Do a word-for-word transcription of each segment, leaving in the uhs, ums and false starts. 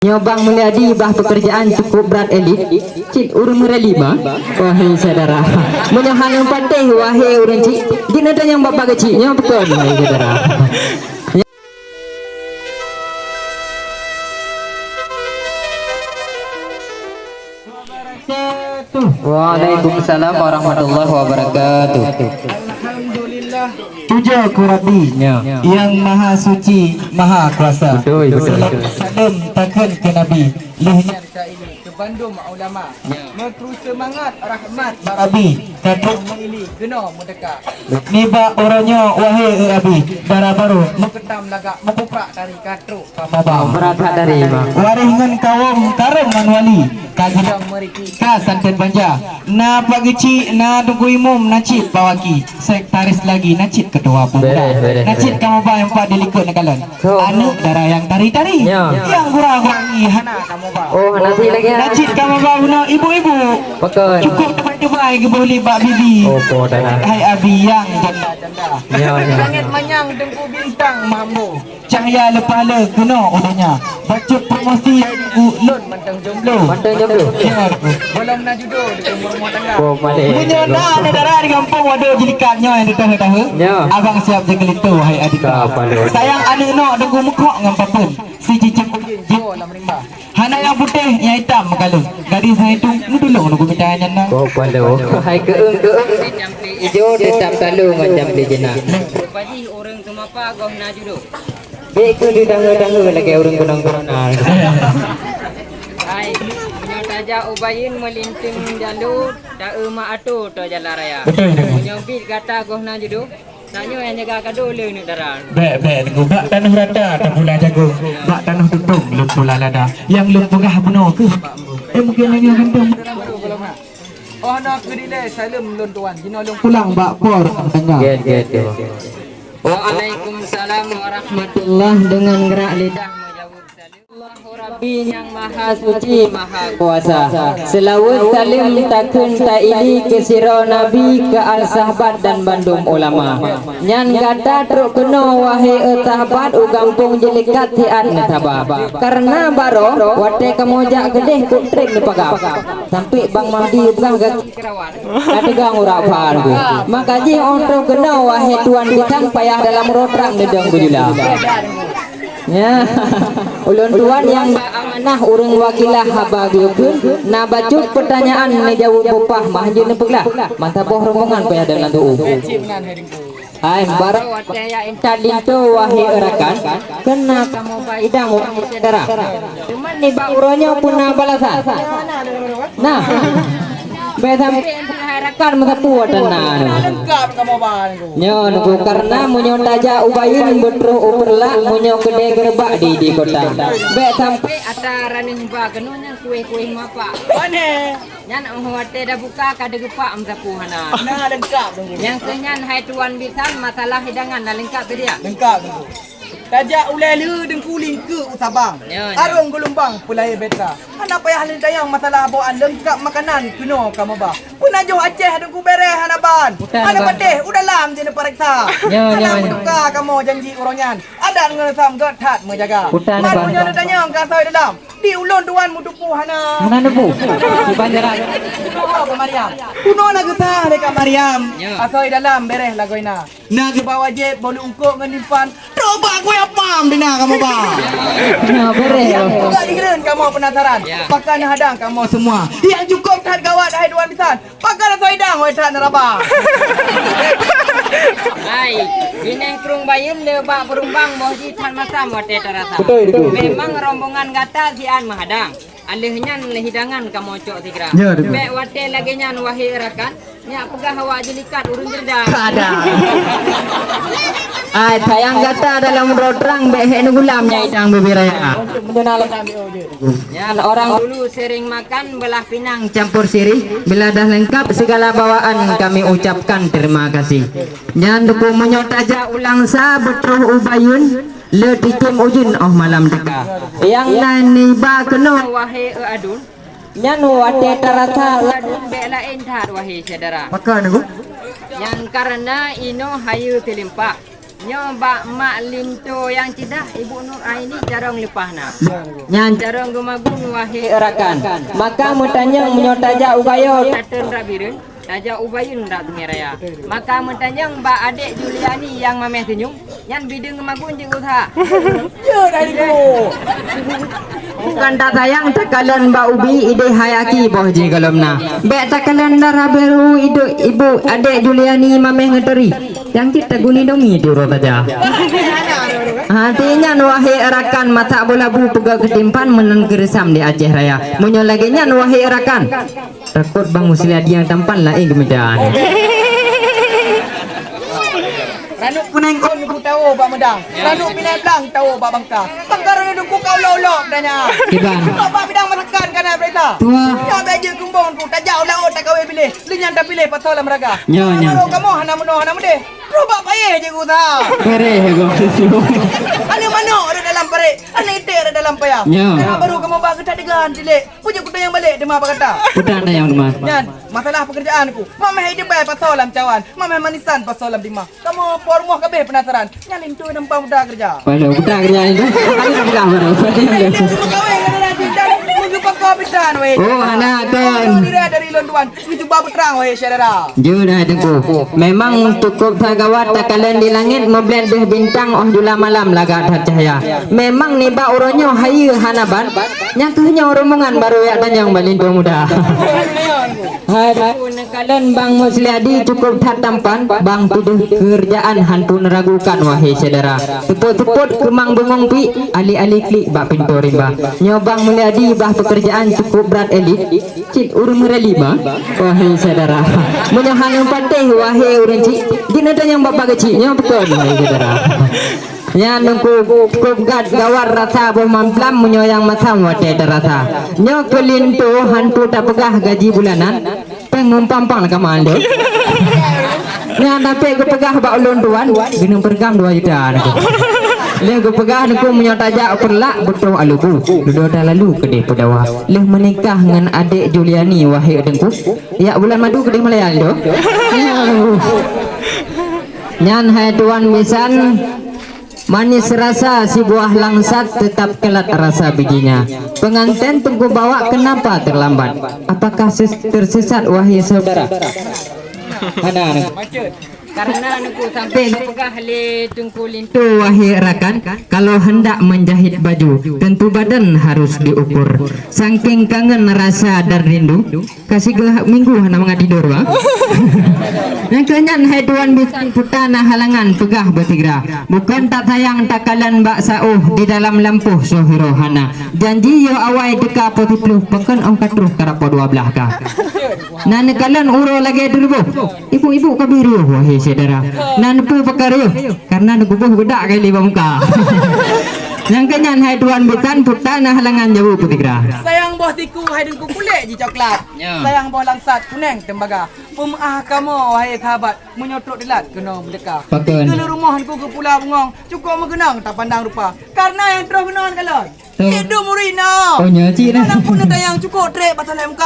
Nyoe Bang Mulyadi bah peukeurjaan cukup brat elit, cit ureuëng meureli ma, wahé syedara. Meunyoe hana patéh wahé ureuëng cit, jeuet neutanyong bapak keuchik nyoe beutôi wahé syedara. Waalaikumsalam warahmatullahi wabarakatuh. Alhamdulillah. Puja keu Rabbi, ya, nyang Maha Suci, Maha Kuasa. Betul, betul. Salam, salam takheun keu Nabi. Lheueh nyan keu bandum ulama. Ya. Meukru seumangat rahmat Rabbi, ka trok meuili keunoe meudeka. Nibak uroe nyoe, wahé Abi, dara barô meukeutam lagak meukuprak tari ka trok. Pamaba. Berat that dari, Bang. Waréh ngon kawöm kareueng ngon wali. Ka gidong meuriki ka santet banja. Na pak geuchik, na teungku imum, na cit pak waki. Sekretaris lagi, na cit ketua pemuda. Beres, beres, na cit beres. Kamoe ba nyang pat di likot neukalon. So. Aneuk dara nyang tari-tari. Ya. Nyang gura-gura hana kamoe ba. Oh, hana lagi, ya. Na cit kamoe ba bunoe ibu-ibu. Betul. Cukup tebai-tebai geuboh li bak bibi. Oh, po dara. Hai Abi nyang janda-janda. Ya, ya. Langét manyang teungku bintang mambo. Cahya leupah le keunoe u donya. Bacut promosi u lôn mantong jomblo. Mantong jomblo. Ya. Golom na judo di umur rumah tangga. Oh, maleh. Meunyoe na aneuk dara di gampông waduh jilikat nyoe nyang ditahe-tahe. Ya. Abang siap jikeulinto hai adik. Ka apa lu? Sayang aneuk nok deungon meukhok ngon papeuen. Si cicém jiwoe lam rimba. Hana nyang putéh, nyang itam meukalon. Gadis nyang itu, neutulông nunggu mita nyan na. Oh, palo. Hai keueung-keueung. Ijo tetap talô ngon jampi jeunah. Leupah jih ureueng seumapa goh na judo. Bék keu didange-dange lagèe ureueng gunong corona. Hai, nyoe tajak ubayeuen meulinteung jalô, taeu mak atô toe jalan raya. Betul, betul. Nyoe bit gata goh na judo. Tanyoe nyang jaga kado le neuk dara. Bèk, bèk, Teungku. Bak tanoh rata tapula jagong, bak tanoh tutong lôn pula lada. Nyang lôn peugah bunoe keuh. Eh, mungken nyang ganteng. Oh, na keu dilèe saleuem lôn tuan. Jinoe lôn pulang bak por tangga. Gèt, gèt, gèt. Waalaikumsalam warahmatullah, deungon grak lidah meujaweueb saleuem. Allahu Rabbi nyang Maha Suci, Maha Kuasa. Seulaweuet saleuem takheun taili keu sidroe Nabi, keu al sahbat dan bandum ulama. Nyan gata trok keunoe, wahé e sahbat, u gampông Jilikat siat neusaba. Kareuna baroe, watèe kamoe jak keudeh, kok trép neupaga. Sampoe Bang Mahdi peugah gaki keurawan. Ka teugang urak phan ku. Maka jih 'oh trok keunoe, wahé tuan bisan, payah dalam uroe trang neudong beujula. Nyan, ulôn tuan nyang ba amanah ureueng wakilah haba geukheun, na bacut peutanyaan neujaweueb bupah mah jeuet neupeuglah, mantong boh rombongan payah dalam tu'uh. Hai, baroe watèe jak intat linto, wahé rakan, keunan kamoe ba idang, wahé syedara. Teuma nibak uroe nyoe peue na balasan? Nah, bèk sampoe hai rakan meusapeue watèe na. Leungkap kamoe ba nyoe. Nyoe nunggu, kareuna meunyoe tajak ubayeuen beutroh u Peureulak, meunyoe keudè geureubak di, di kota. Bèk sampoe ata ranuh ba keunoe nyan kueh-kueh mapa. Pane. Nyan 'oh watèe tabuka ka teugeupak meusapeue hana. Na leungkap, Teungku. Nyang keu nyan hai tuan bisan, masalah hidangan na leungkap teuh dia? Leungkap, Teungku. Tajak ulèe le Teungku lingkeue u Sabang. Ya, ya. Arong geulumbang peulaye beta. Hana payah lé tanyong masalah bawaan, leungkap makanan keunoe kamoe ba. Peunajoh Aceh Teungku bereh hana ban. Bukan, hana Bang. Patéh u dalam jeuet neupareksa. Ya, ya, ya. Hana meutuka kamoe janji uroe nyan. Adat ngon reusam göt that meujaga. Bukan, Bang. Man meunyoe neutanyong keu asoe dalam. Di ulôn tuan meutupeue hana. Hana neupeu. Di banjaran. Kunoe ka Mariam. Kunoe na geusah lé ka Mariam. Ya. Asoe dalam bereh lagoina. Na geuba wajéb, bolu eungkôt ngon dipan. Trok bak kueh apam dina kamoe ba. Ya, bereh. Nyang peugah di hireuen kamoe peunasaran. Ya. Pakon hadang kamoe seumua. Nyang cukôp that gawat hai tuan bisan. Pakon asoe idang wai that neuraba. Hai, binéh krueng bayeuen le bak peurumbang boh jih that masam watèe tarasa. Beutôi, beutôi. Memang rombongan gata siat meuhadang. Aleuh nyan hidangan kamoe cok sigra. Ya, beutôi. Bèk watèe lagèe nyan wahé rakan, nyak peugah awak Jilikat ureueng Jeureudang. Kada. Ai, sayang gata dalam uroe trang bèk hék neugulam nyan idang bubé raya. Nyan orang dulu sering makan belah pinang campur sirih, bila dah lengkap segala bawaan kami ucapkan terima kasih. Nyan dukung meunyoe tajak u Langsa beutroh u Bayeuen, le teucém ujeuen 'oh malam teuka. Nyang na niba keunoe wahé e aduen, nyan watèe tarasa ladôm bèk laén that wahé syedara. Pakon, Teungku? Nyan kareuna inoe hayeue teulimpah. Nyoe bak mak linto nyang ceudah, Ibu Nur Aini carông leupah na. Nyan carông geumagun wahé rakan. Maka meutanyong meunyoe tajak u Gayo, tateun rab Bireuen, tajak u Bayeuen rab Sungai Raya. Maka meutanyong bak adék Juliani nyang mamèh seunyum, nyan bideueng geumagun jeuet geusa. Ya dah ibu. Bukan that sayang takalon bak ubi idéh hai aki boh jih gohlom na. Bèk takalon dara biru ibu adék Juliani mamèh ngeuturi. Nyang cit taguni domi di uroe saja. Hati nyan wahé rakan, masak bola bu peugah keutimpan meunan geureusam di Aceh Raya. Meunyoe lagèe nyan wahé rakan, takot Bang Musliadi nyang tampan laén geumita. Ranub kuneng kon ku tawo bak meudang. Ranub pinai blang tawo bak bangka. Bangka ranub dungku ka ulok-ulok danya. Kiban. Bak bidang masakan kana berita. Tua. Nyoe bèk jeuet kumbong ku tajak u laôt takawé biléh. Lé nyan tapiléh pasoe lam raga. Nyoe, nyoe. Baru kamoe hana meunoe hana meudéh. Roh bak payéh jeuet geusa. Bereh go. Aneuk manok ada dalam parék, aneuk iték ada dalam paya. Nyoe. Baru kamoe bak geutat degan cilék. Pujuk kutanyong balek teuma bak gata. Kutanyong teuma. Nyan, masalah pekerjaan ku. Mak meh idéh bai pasoe lam cawan, mak meh manisan pasoe lam dimah. Kamoe po rumoh kabeh penasaran. Nyan linto dan pang buta kerja. Waduh, buta kerja itu. Tadi dah pegang baru. Meunyoe pakon bisan weh. Oh, hana, kan. Dira dari lôn tuan. Cuba beutrang wahé syedara. Jeuet hai Teungku. Memang cukup that gawat takalon di langét mublét deuh bintang óh jula malam lagak that cahya. Memang nibak uroe nyoe hayeue hana ban, nyang keuh nyoe rombongan barô jak tanyong bak linto muda. Hai Teungku, neukalon Bang Musliadi cukup that tampan, bang tudoh keurjaan han pun ragukan wahé syedara. Seupôt-seupôt keumang bungong pik, ali-ali klik bak pintoe rimba. Nyoe Bang Musliadi bah pekerjaan cukup brat elit. Cit ureueng meurali ma, wahé syedara. Meunyoe hana patéh, wahé ureueng cit, jeuet neutanyong bapak keuchik nyoe beutôi, wahé syedara. Nyan Teungku, cukup gat gawat rasa boh mamplam meunyoe nyang masam watèe tarasa. Nyoe keu linto han peue tapeugah gaji bulanan, péng mumpang-pang ka mandum. Nyan tapi geupeugah bak ulôn tuan, geuneuk peureugang dua juta Teungku. Lheueh geupeugah Teungku meunyoe tajak Peureulak beutoh alu bu. Dudoe talalu keudeh Peudawa. Lheueh meunikah ngon adék Juliani wahé Teungku. Jak bulan madu keudeh Malaya lé. Nyan hai tuan bisan, manis rasa si buah langsat tetap kelat rasa bijinya. Pengantin Teungku bawa kenapa terlambat? Apakah ses-, tersesat wahé saudara? Hana. Karena Teungku sampai geupeugah lé Teungku linto, wahé rakan, kalau hendak menjahit baju, tentu badan harus diukur. Saking kangen rasa dan rindu, ka sigoe minggu hana mangat tidur, bah. Nyang keu nyan hai tuan bisan, peue na halangan peugah beusigra. Bukon that sayang takalon bak saôh di dalam lampôh soe hiroe hana. Janji yoh awai teuka poh siplôh, pakon óh ka troh karab poh dua blaih ka. Na neukalon uroe lagèe teureuboh. Ibu-ibu ka bri riôh, wahé syedara. Na neupeue pakon riôh? Karena neuguboh beudak kali bak muka. Nyang keu nyan hai tuan bisan, peue na halangan jaweueb beusigra. Sayang boh siku hai Teungku kulét jicoklat. Ya. Sayang boh langsat kunèng teumbaga. Peumeu'ah kamoe wahé sahabat, meunyoe trok dilat keunoe meudeuka. Pakon. Dikeue lé rumoh Teungku keu pula bungong, cukôp meukeunong tapandang rupa. Karena nyang troh keunoe kalon. Tuh. Cik Dum Urina. Oh, nyoe cik dah. Anak pun ada yang cukup trek pasal M K.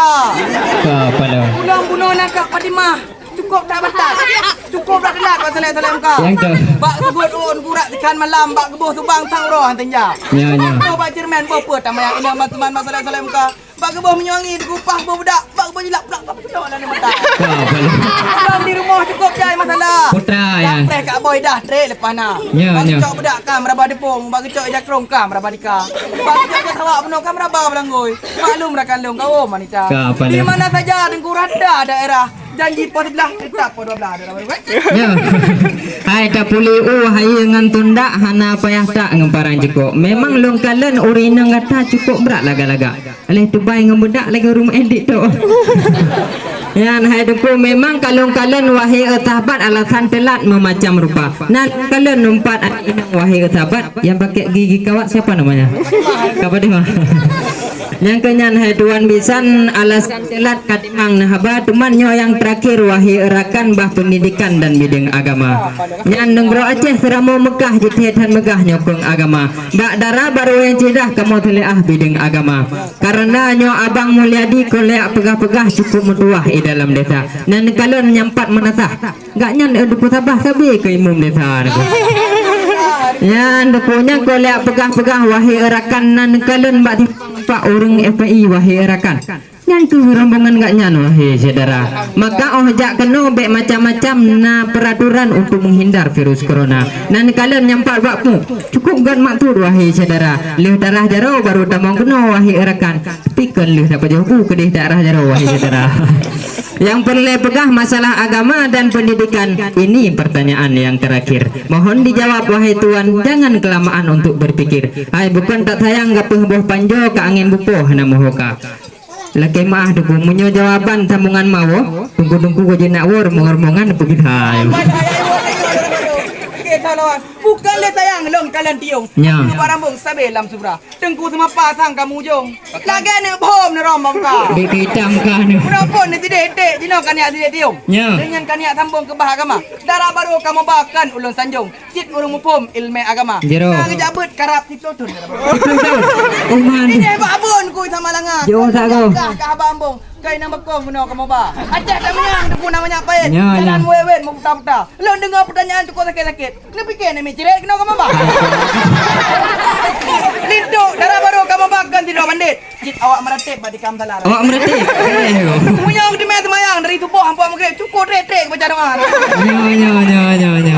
Ka pala. Pulang bunoe nakak Fatimah. Cukup tak batal. Cukup dah telat pasal M K. Yang tu. Bak sebut un kurak tekan malam, bak geuboh subang sang roh hanteng ja. Ya, ya. Boh bak chairman, boh peuet tamah yang inong teman masalah M K. Bak geuboh minyeuk angin, gupah boh budak, bak geuboh jilak plak, bak geuboh jilak dalam mata. Ka pala. Dalam di rumoh cukup jai masalah. Putra, ya. Dak preh kak boy dah trek lepas na. Ya, ya. Bak geucok budak kam raba tepung, bak geucok ija krong kam raba tika. Bak geucok ija sawak bunoe kam raba belanggui. Maklum rakan lôn kaum wanita. Ka pala. Di mana saja Teungku rata daerah, janji poh sebelah tetap poh dua belas daerah baru, eh? Ya. Hai tapuli u hayeue ngon tundak hana payah tak ngon parang jukuk. Memang lôn kalon ureueng inong gata cukup brat lagak-lagak. Aléh tubai ngon beudak lagèe ureueng meu'en dik tu. Nyan hai Teungku, memang kalon-kalon wahé sahabat alasan teulat meumacam rupa. Na kalon numpat aneuk inong wahé sahabat nyang pakai gigi kawat, siapa namanya? Kak Fatimah. Nyang keu nyan hai tuan bisan alasan teulat ka timang na haba, teuma nyoe nyang teurakhir wahé rakan bah peundidikan dan bideueng agama. Nyan nanggroe Aceh seuramoe Meukah jiteuhe that meugah nyoe kong agama. Bak dara barô nyang ceudah kamoe teuliah bideueng agama. Kareuna nyoe Abang Mulyadi kon lé peugah-peugah cukup meutuwah i dalam desa. Nan kalon nyang pat meunasah. Gak nyan, eh, Teungku Sabah sabe keu imum desa Teungku. Nyan Teungku nyan kon lé peugah-peugah wahé rakan nan kalon bak timpang pak ureuëng F P I wahé rakan. Nyan keuh rombongan gak nyan wahé syedara. Maka óh jak keunoe bék macam-macam na peraturan untuk menghindar virus corona. Nan kalon nyang pat bak pu. Cukup gat maksud wahé syedara. Lheueh darah jaroe baru tamong keunoe wahé rakan. Tapi kon lheueh dapat jauh keudeh darah jaroe wahé syedara. Yang peureulée peugah masalah agama dan pendidikan, ini pertanyaan yang terakhir. Mohon dijawab wahai tuan, jangan kelamaan untuk berpikir. Hai bukan tak sayang gapeuh boh panjoe ka angén bupoh hana meuhoka. Lakée meuah Teungku, meunyoe jawaban sambongan mawoe, Teungku-teungku ka jinak woe rombongan-rombongan peugah hai. Oke, salah. Bukan lé sayang lôn kalon tiong. Nya. Barambong sabe lam subra. Teungku seumapa sang kamu ujong. Lagée neuk bom neurong bangka. Bék hitam kah ni. Meunopon ni sideh etek jinoe kaniak sideh tiong. Nya. Dengan kaniak sambong keubah agama. Dara barô kamoe ba kan ulôn sanjong. Cit ureuëng muphom ilmu agama. Jero. Ka geujak beuet karab siploh thon. Siploh thon. Uman. Sideh bak abon kui sama langa. Jauh tak kau? Ka haba ambong. Kai nang bakong keunoe kamoe ba. Aceh tak menyang Teungku nang banyak pait. Nya, nya. Jalan wewet meuputa-puta. Lôn deungoe peutanyaan Teungku sakét-sakét. Neupike nami ciret keunoe kamoe ba. Linto dara barô kamoe ba kan sidroe bandét. Cit awak meuratéb bak dikam salah. Awak meuratéb. Eh, oh. Meunyoe geuteumé seumayang dari suboh sampoe maghrib, cukup trek-trek baca doa. Nyo, nyo, nyo, nyo, nyo.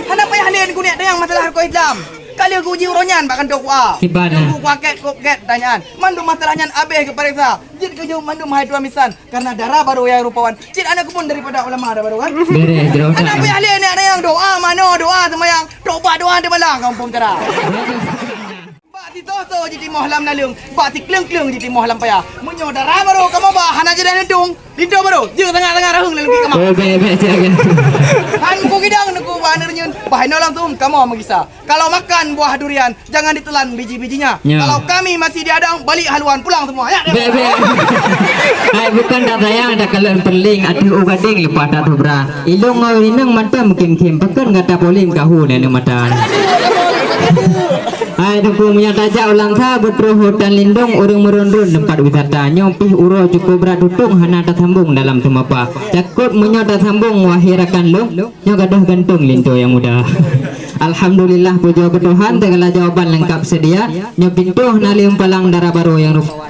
Hana payah lé keuneuk tanyong masalah rukon Islam. Ka lheueh geuuji uroe nyan bak kantô Q A. Kiban, Teungku ah. Q A ket, kop ket tanyaan. Mandum masalah nyan abéh geupareksa. Jeuet keu jeuet mandum hai tuan bisan. Karena dara barô nyang rupawan. Cit aneuk keumun daripada ulama dara barô kan? Beres, jero. Hana payah lé neuk tanyong doa manoe, doa seumayang. Tobat doa teubalang kamoe phon cara. Bak sisoe-soe jitimoh lam naleueng, bak sikleueng-kleueng jitimoh lam paya. Meunyoe dara barô kamoe ba hana jeuet neudong, linto barô, jeuet sangat-sangat raheueng lam kama. Oh, baik, baik, cak, ya. Han meuku gidang neuku ba aneuk nyeun, bah inoe langsung kamoe meugisa. Kalau makan buah durian, jangan ditelan biji-bijinya. Ya. Kalau kami masih dihadang, balik haluan, pulang semua. Ya, ya. Baik, baik. Hai, bukan tak sayang, tak kalon perling, ateueh u gadeng leupah tak tubra. Ilong ngon inong mata meukim-kim, pakon gata polém kahu nenek mata. Hai Teungku, meunyoe tajak u Langsa, beutroh hutan lindong, ureuëng meuron-ron teumpat wisata. Nyoe pih uroe cukup brat tutong, hana tasambong dalam seumapa. Cakot meunyoe tasambong, wahé rakan lôn, nyoe gadôh gantong linto nyang muda. Alhamdulillah, pujoe keu Tuhan, segala jawaban lengkap sedia. Nyoe pintoe na lé palang dara barô nyang rupawan.